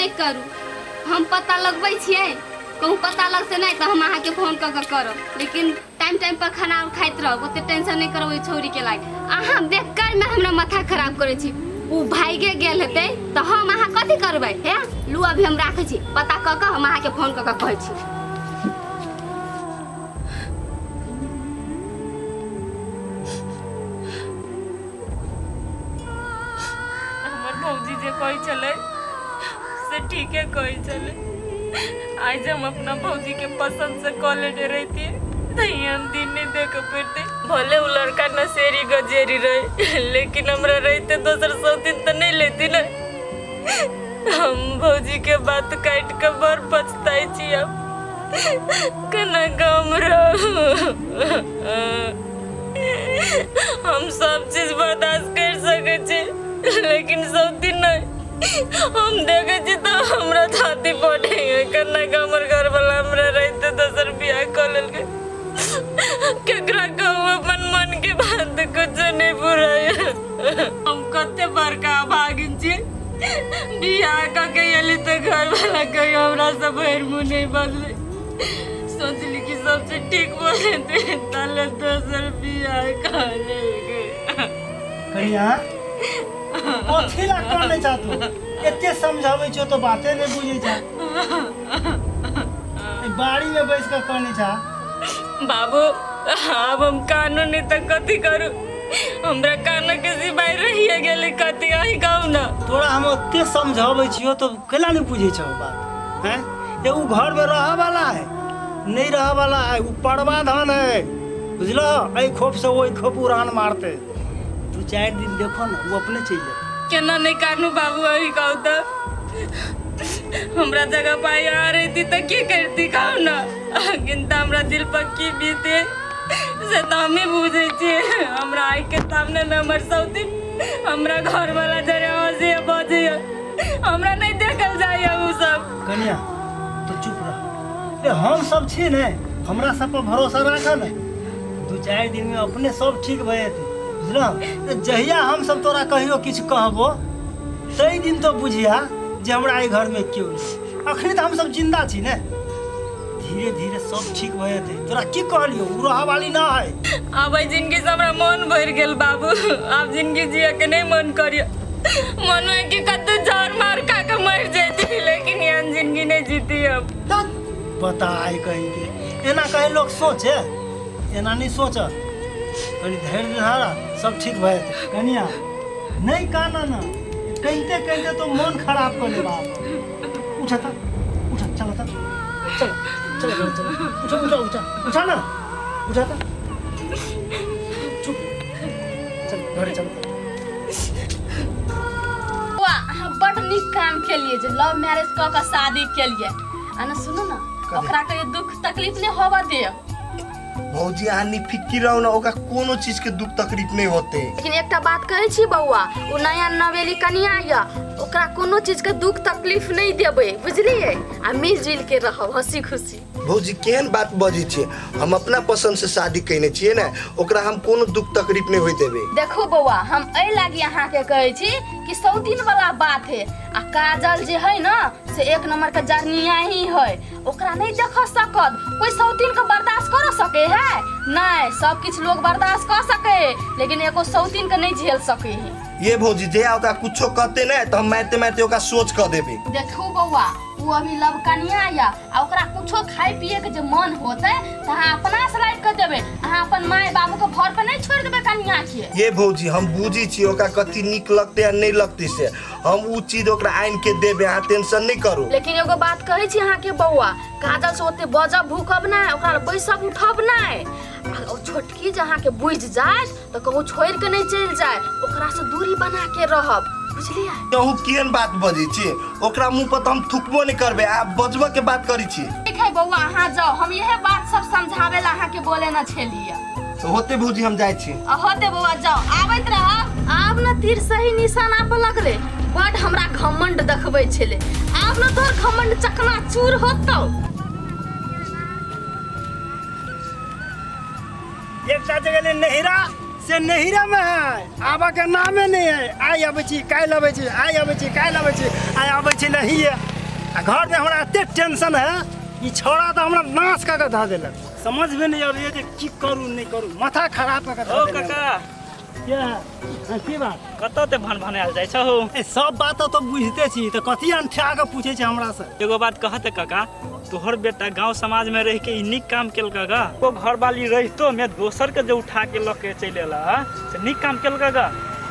नहि करू। हम पता लगबै छियै, कहूँ पता लगतै नहि तऽ हम अहाँके फोन कऽ कऽ करब, लेकिन टाइम टाइम पर खाना खाइत रहब, ओते टेंशन नहि करब ओहि छौरीके लागि। अहाँ बेकारमे हमरा माथा खराब करै छी। ओ भागिए गेल हेतै तऽ हम अहाँ कथी करबै? हे लू, अभी हम राखै छी, पता कऽ कऽ हम अहाँके फोन कऽ कऽ कहै छी। हमर भौजी जे कहै छलै से ठीके कहै छलै। आइ जे हम अपना भौजी के पसंद से कऽ लेने रहितियै तऽ एहन दिन नहि देखऽ पड़तै। भले ओ लड़का नशेरी गजेरी रहे, लेकिन हमरा रहिते दोसर सौतीन तऽ नहि लेती ने। हम भौजी के बात काटि कऽ बड़ पछताइ छी। आब केना कऽ हम रहू? हम सब चीज बर्दाश्त कर सकै छी, लेकिन सब दिन नहि। हम देखै छी तऽ हमरा छाती फटैया, केना कऽ हमर घरवाला हमरा रहिते दोसर बियाह कऽ लेलकै। केकरा कहू अपन मन के बात? कुछो नहि पुराय। हम कते बड़का अभागिन छी। बियाह कऽ के एली तऽ घरवाला कहियो हमरा से भरि मुँह नहि बजलै। सोचली कि सबसे ठीक बोले ताले दोसर बियाह कर लेलकै। कनिया, कथी ला कानै छा तू? एते समझाबै छियौ तो बाते नहि बुझै छा। एहि बाड़ी में बैस कऽ कानै छा। बाबू, आब हम कानू नहि तऽ कथी करू? हमरा कान के सिवाय रहिए गेलै कथी? अहीं कहू ने। तोरा हम ओते समझाबै छियौ तो कैला नहि बुझै छौ बात? हैं ये, उ घर में रह वाला है नहीं रह वाला है? उ पड़वा धान है, बुझलो? एहि खोप से ओहि खोप उड़ान मारते। दू चारि दिन देखो ने, वो अपने चलि जेतै। केना नहि कानू बाबू, अहीं कहू तऽ? हमरा जगह पाई आ रही तऽ की करती, कहू ने? किन्तु हमरा दिल पर की बीते से तऽ हमही बुझै छियै। हमरा आँखि के सामने मे हमर सौतीन हमरा घर वाला जरे हंसैया बजैया, हमरा नहि देखल जाइया उ सब। कनिया, तो चुप रह। ए, हम सब छी ने, हमरा सब पर भरोसा राख ने। दू चारि दिन में अपने सब ठीक भऽ जेतै, बुझलह? तऽ जहिया हम सब तोरा कहियो किछु कहबो, ताहि दिन तो बुझिया जे हमरा एहि घर में केओ नहि। अखनी तऽ हम सब जिंदा छी ने। धीरे धीरे सब ठीक भऽ जेतै। तोरा की कहलियौ, ओ रहऽ वाली ना है। आब एहि जिंदगी से हमरा मन भरि गेल बाबू। आब जिंदगी जिए के नहीं मन करियो। मन में कि कतौ जहर मार खा के मर जैती, लेकिन एहन जिंदगी नहीं जीती अब। बता आइ कहीं के एना कहीं लोग सोचे? एना नहीं सोच, कनी धैर्य धर, सब ठीक भऽ जेतै। कनिया, नहीं काना ना। कहिते कहिते तो मन खराब कर ले बाप। उठा था, उठा, चलो था, चलो चलो चलो चलो, उठा उठा उठा उठा ना, उठा था, चुप, चल घरे चलो। बौआ, अहाँ बड नीक काम केलिए जे लव मैरिज कऽ कऽ शादी केलिए। आ ने सुनू ने, ओकरा कहियो दुख तकलीफ नहि होबऽ दियौ। भौजी, अहाँ निफिकिर रहू ने, ओकरा कोनो चीज के दुख तकलीफ नहीं होते। लेकिन एकटा बात कहै छी बौआ, ओ नया नवेली कनिया यऽ, ओकरा कोनो चीज के दुख तकलीफ नहि देबै, बुझलियै? आ मिल जुलि के रहब हंसी खुशी। भौजी, केहन बात बजै छियै? हम अपना पसंद से शादी कयने छियै ने, ओकरा हम कोनो दुख तकलीफ नहीं होय देबै। देखू बौआ, हम एहि लागी अहाँके कहै छी कि सौतीन वाला बात है, आ काजल जे है ना से एक नंबर के जरनिया ही है, ओकरा नहीं देख सकत कोई। सौतीन के बर्दाश्त कर सके है नहीं। सब किछु लोग बर्दाश्त कर सके, लेकिन एगो सौतीन के नहीं झेल सके है। ये भौजी, जे ओकरा कुछो कहते ने तो हम मारते मारते ओकरा सोच कऽ देबै। देखू बौआ, ओ अभी लव कनिया या, आ ओकरा कुछो खाय पिए के जे मन होते तऽ अहाँ अपना से लाबि के देबै। अहाँ अपन माय बाबू के घर पर नहीं छोड़ देबै कनिया के। ये भौजी, हम बुझी छी ओकरा कथी नीक लगतै आ नहीं लगतै, से हम उ चीज ओकरा आनि के देबै, अहाँ टेंशन नहीं करू। लेकिन एगो बात कहै छी अहाँके बौआ, काजल से ओते बजब भूकब नहि, ओकरा बैसब उठब नहि। आ ओ छोटकी जे अहाँके बुझि जाय तऽ कहूँ छोड़ि के नहि चलि जाय, ओकरा से दूरी बना के रहब, बुझलियै? अहूँ केहन बात बजै छी? ओकरा मुंह पर तऽ हम थुकबो नहीं करबै, आ बजबऽ के बात करै छी। ठीक है बौआ, अहाँ जाओ। हम इहे बात सब समझावे ला अहाँके बोले न छलियै। तऽ होते भौजी, हम जाइ छी। आ होते बौआ, जाओ, आबैत रहब। आब न तीर सही निशाना पर लगले। बड हमरा घमंड देखबै छलै, आब न तोहर घमंड चकना चूर होतौ। एकटा जगह ले नहिरा से नहिरा में है, आबऽ के नामे नहीं है। आइ अबै छी, काल्हि अबै छी, आइ अबै छी, काल्हि अबै छी, आइ अबै छी नहीं है। आ घरमे हमरा एते टेंशन है, ई छौड़ा तऽ हमरा नाश कऽ के धऽ देलक। समझमे नहि अबैए जे की करू नहि करू, माथा खराब कऽ के धऽ ओ देलक। काका। के है? हाँ, की बात? कतऽ ते भन भनायल जाइ छहो? ए, सब बात तऽ बुझिते छी, तऽ कथी अनठा कऽ पूछै छै हमरासँ? एगो बात कहते काका, तोहर बेटा गांव समाज में रह के ई नीक काम केलका गा? ओ घरवाली रहितो में दोसर के जे उठा के लऽ के चलि एला से नीक काम केलका गा?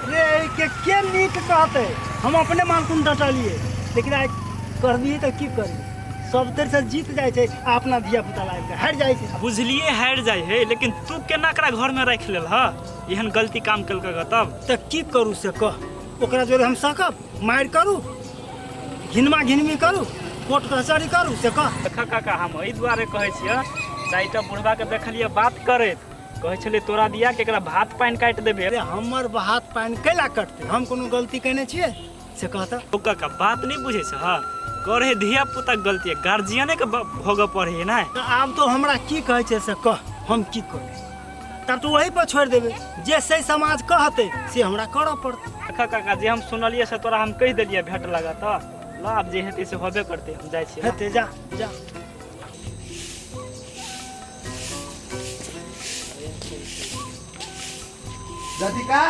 रे के नीक कहते, हम अपने मालकुन डटलिए, लेकिन आइ करबिही तऽ की करबी, सब तरह से जीत जाइ छै आ अपना धिया पुता लाबि कऽ हारि जाइ छै। बुझलिए हारि जाइ है, लेकिन तू केना एकरा घर में राखि लेल ह? एहन गलती काम केलका गा तब? तऽ की करू से कह, ओकरा जोरे हम सकब? मारि करू, घिनमा घिनमी करू, कोर्ट कचहरी करू, से कह। देख काका, हम एहि दुआरे कहै छियै, चारिटा बुढ़बा के देखलियै बात करैत, कहै छलै तोरा दिया के एकरा भात पानि काटि देबे। अरे हमर भात पानि कैला कटतै? हम कोनो गलती केने छियै से कहता? ओ काका बात नहि बुझै छ, करे धिया पुता के गलती, गार्जियने के भोगऽ पड़े है ना। तऽ आब तो हमरा की कहै छै से कह, हम की करू? तब तो वही पर छोड़ि देबै, जे से समाज कहतै से हमरा करऽ पड़तै। देख काका, जे हम सुनलियै से तोरा हम कहि देलियै, भेट लगा तऽ ल, आब जे हेतै से होबे करतै, हम जाइ छियै। हेतै, जा जा। ददिका,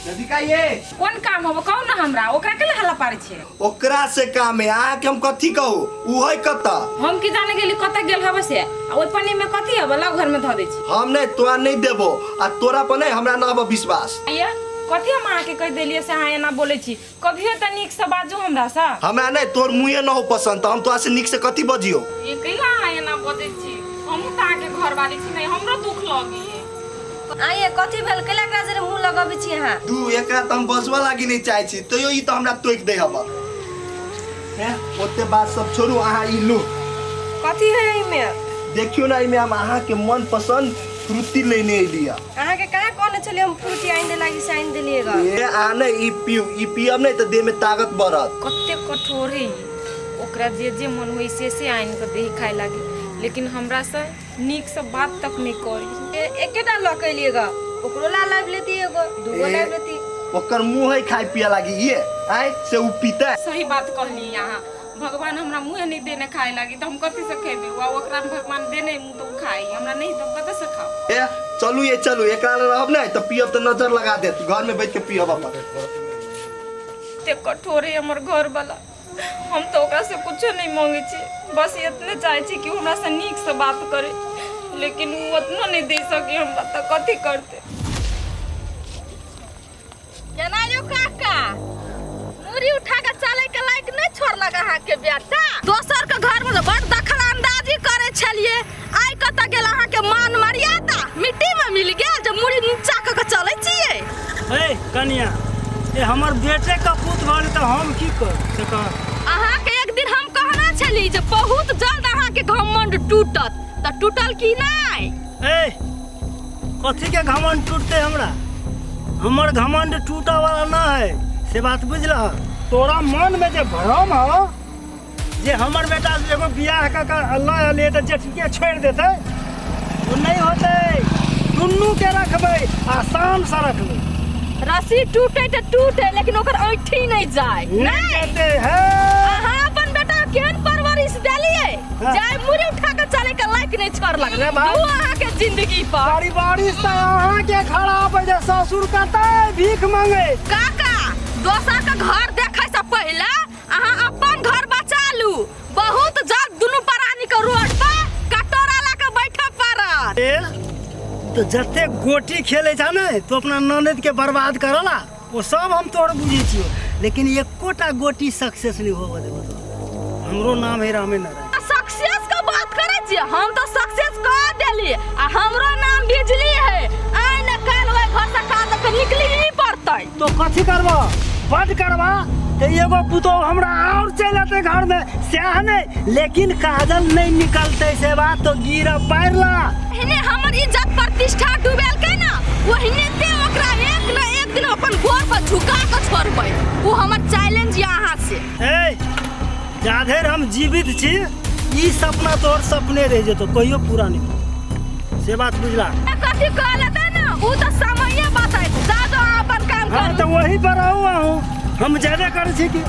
ददिका, ये कोन काम होबो कहू ना हमरा, ओकरा के हल्ला पारै छियै? ओकरा से काम है, अहाँके हम कथी कहू? उ है कतऽ? हम की जाने गेली कतऽ गेल हबे से, आ ओइ पन्नी में कथी हबे, लग घर में धऽ दै छी। हम नहीं तोरा नहीं देबो, आ तोरा पर नहीं हमरा ना आबऽ विश्वास। ये कथी हम अहाँके कहि देलियै से अहाँ एना बोलै छी? कभियो तऽ नीक से बाजू हमरा से। हमरा नहीं तोर मुँहे न हो पसंद, तऽ हम तोरा से नीक से कथी बजियो? ये कैला अहाँ एना बजै छी? हमहूँ तऽ अहाँके घरवाली छी नहीं, हमरो दुख लगी। आइए कथी भेल, कैला एकरा जरे मुँह लगबै छी अहाँ? दू एकरा तऽ हम बजबऽ लागी नहीं चाहै छी, तैयो ई तऽ हमरा टोकि दै हबऽ। ओते बात सब छोड़ू, अहाँ ई लू। कथी है एहिमे? देखियौ ना, एहिमे हम अहाँके मन पसंद फ्रूटी लेने एलियै। अहाँके कहाँ कहने छलियै हम फ्रूटी आनि दे लागी, से आनि देलियै ग। ए अहाँ नहि ई पीउ, ई पियब नहि तऽ देहमे ताकत बढ़त। कते कठोर है ई, ओकरा जे जे मन होइ से आनि कऽ देही खाय लागी, लेकिन हमरा से नीक से बात तक नहीं करी। एकेटा लऽ के एलियै ग, ओकरो ला लाबि लेती, एगो दूगो लाबि लेती। ओकर मुँह है खाय पिए लागी ये आय से उ पीते। सही बात कहली अहाँ, भगवान हमरा मुँह नहीं देने खाए लागी तो हम कथी से खेबे? वा ओकरा भगवान देने मुँह तो खाई, हमरा नहीं तो कतऽ से खाओ? ए चलू, ये चलू, एकरा रहब नहीं तो पियब तो नजर लगा देत, घर में बैठ के पियब अपन। ते कठोर है हमर घर वाला, हम तो ओकरा से कुछो नहीं मांगे छी, बस इतने चाहे छी कि हमरा से नीक से बात करे, लेकिन वो उतना नहीं दे सके हमरा, तो कथी करते? केना यौ काका, मुड़ी उठा के चले के लायक नहीं छोड़लक अहाँके बेटा। दोसर के घर में बड़ दखल अंदाजी करे छलिए, आइ कतऽ गेल अहाँके मान मर्यादा? मिट्टी में मिल गेल जे मुड़ी नीचा कऽ के चलै छियै। ए कनिया, ए हमर बेटे का पूत भऽ तऽ हम की करू से कह। अहाँके एक दिन हम कहना छली जे बहुत जल्द अहाँके घमंड टूटत, तऽ टूटल की नहि? ए कथी के घमंड टूटते हमरा? हमर घमंड टूटा वाला ना है, से बात बुझलह। तोरा मन में जे भ्रम हो जे हमर बेटा एगो बियाह कऽ के लऽ एलियै तऽ जेठके छोड़ि देतै, ओ नहि होतै। दुनू के रखबै आ शान से रखबै। रस्सी टूटे तऽ टूटे, लेकिन ओकर ऐंठी नहीं जाए। नहीं जेतै है। अहाँ अपन बेटा केहन परवरिश देलियै जाय मुड़ी उठा के चले के लायक नहीं छोड़लक। अरे भाई। दू अहाँके जिंदगी पर पारिवारिक तऽ अहाँके खराब है जे ससुर कतऽ भीख मांगे। काका, दोसर के घर देखे से पहले अहाँ अपन घर बचा लू, बहुत जल्द दुनू प्राणी के रोड पर कटोरा ला के बैठे पड़त। ए तो जते गोटी खेले छा ने तो अपना ननद के बर्बाद करला, वो सब हम तोड़ बुझे छियो, लेकिन एकोटा गोटी सक्सेस नहीं होबे देबो। हमरो नाम है रामे नारायण। सक्सेस के बात करे छियै, हम तो सक्सेस कर देली आ हमरो नाम बिजली है, आइ न काल्हि ओहि घर से काज के निकली ही पड़तै। तो कथी करबा? बड करबा तो एगो पुतोह हमरा और चलि अतै घर में, सएह नहीं, लेकिन काजल नहीं निकलते से बात तो गिर पारला। एहने हमर इज्जत प्रतिष्ठा डुबेलकै ना, ओहने ते ओकरा एक न एक दिन अपन गोर पर झुका के छोड़बै, ओ हमर चैलेंज या अहाँ से। ए जाधरि हम जीवित छी ई सपना तोहर सपने रहि जेतौ, कहियो पूरा नहीं होतौ, से बात बुझला। कथी कहलतै ना, उ तऽ समये बताइत, जा दो अहाँ अपन काम हाँ करू। तऽ वही पर रहू अहूँ, हम ज्यादा करै छी कि।